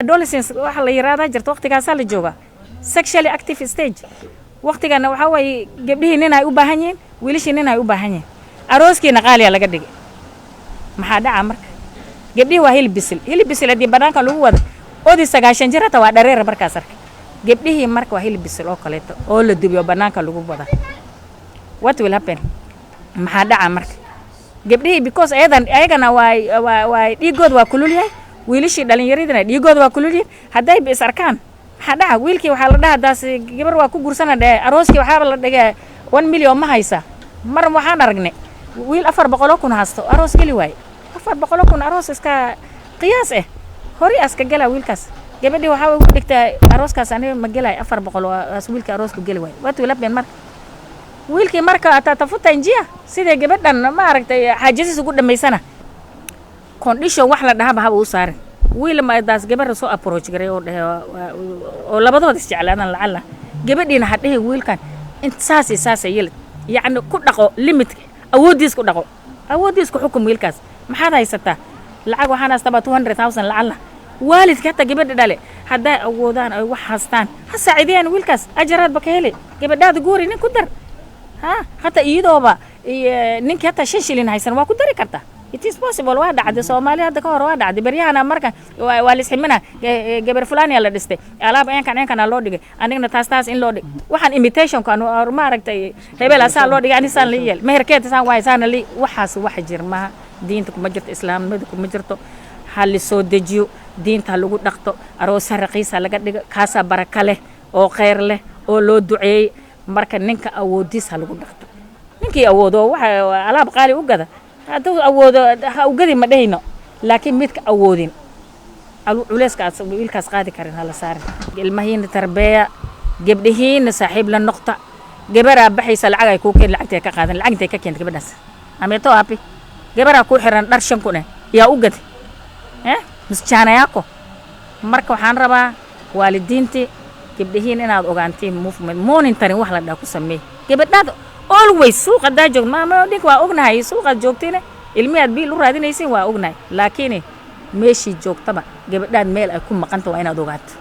Adolescence waxa la yiraahdaa jirta, waqtigaasaa la joogaa, sexually active stage. Waqtigana waxaa waaye gabdhihii nin ay u baahan yihiin, wiilashii nin ay u baahan yihiin. Arooskiina qaaliya laga dhigay. Maxaa dhaca marka? Gabdhihii waa hilib bisil. Hilib bisil haddii banaanka lagu wado, odi 90 jir hata waa dhareera markaas. Arka gabdhihii marka waa hilib bisil oo kaleeto oo la dubiyo, banaanka lagu wada. What will happen? Maxaa dhaca marka? Gabdhihii, because ayadan ayagana waa dhiigooda waa kulul yahay, wiilashii dhalinyaradina dhiigooda waa kulul yahay. Hadday is arkaan, maxaa dhaca? Wiilkii waxaa la dhaha, daas gabar waa ku guursana dhee, arooskii waxaaba la dhigee 1 million ma haysa. Mar waxaan aragnay wiil 400,000 haysto, aroos geli waaye. 400,000 aroos iska qiyaas eh hori aska gela wiilkaas. Gabadhii waxaa ugu dhigtaa, arooskaas aniga ma gelay, 400 aas wiilkii aroosku geli waaye. What will happen marka? Wiilkii marka atatafuta njia sidee gabadhan ma aragtay xaajadiis ugu dhamaysana. Condition wax la dhahaba haba u saarin. Wiil ma daas gabadha soo approach garay oo dhahe oo labadooda isjeclaadaan, lacalla gabadhiina ha dhihi wiilkan int saas iyo saas yelid. Yacni ku dhaqo limit, awooddiis ku dhaqo, awooddiis ku xukum wiilkaas. Maxaad haysataa? Lacag waxaan haystabaa 200,000. Lacalla waalidka hataa gabadha dhale hadday awoodaan ay wax haystaan, ha saacidiyaan wiilkaas, ajaraadba ka heli. Gabadhaada guuri, nin ku dar. Ha hata iyadooba iyo ninkii hataa 5 shilin haysan waa ku dari kartaa. It is possible. Waa dhacday Soomaali hadda ka hor, waa dhacday beryahana. Marka waa lisximina, gabar fulania la dhistay, alaab eenkan eenkana loo dhigay, anigna taas taas in loo dhig. Waxaan imitationka ma aragtay, hebel asaan loo dhigay, ani saan la yeel, meherkeeda saan waay, saana li. Waxaas wax jir maha, diinta kuma jirto, islaamnimada kuma jirto. Ha lisoo dejiyo, diinta ha lagu dhaqto, aroosa raqiisa laga dhigo, kaasaa baraka leh oo kheyr leh oo loo duceeyey. Marka ninka awoodiis ha lagu dhaqto. Ninkii awoodo waxa alaab qaali u gada, hadduu awoodo ha ugadi, ma dhehayno, laakiin midka awoodin, culeyskaas wiilkaas qaadi karin hala saarin. Ilmahiina tarbeeya, gabdhihiina saaxiib la noqta. Gabaraa baxaysa, lacag ay kuu keen, lacagtay ka qaadan, lacag intay ka keenta gabadhaas ameeto api. Gabaraa kuu xiran dhar 5,000 eh, yaa u gadi eh msichana yako? Marka waxaan rabaa waalidiintii, gabdhihiin inaad ogaantiin movement monitoring wax la dhaha ku sameey gabadhaad always. Suuqa haddaa joogto, maama dhinka waa ognahay, suuqaad joogtiina ilmihi aad biil u raadinaysiin waa ognahay, laakiin meeshii joogtaba gabadhaad meel ay ku maqanta waa inaad ogaato.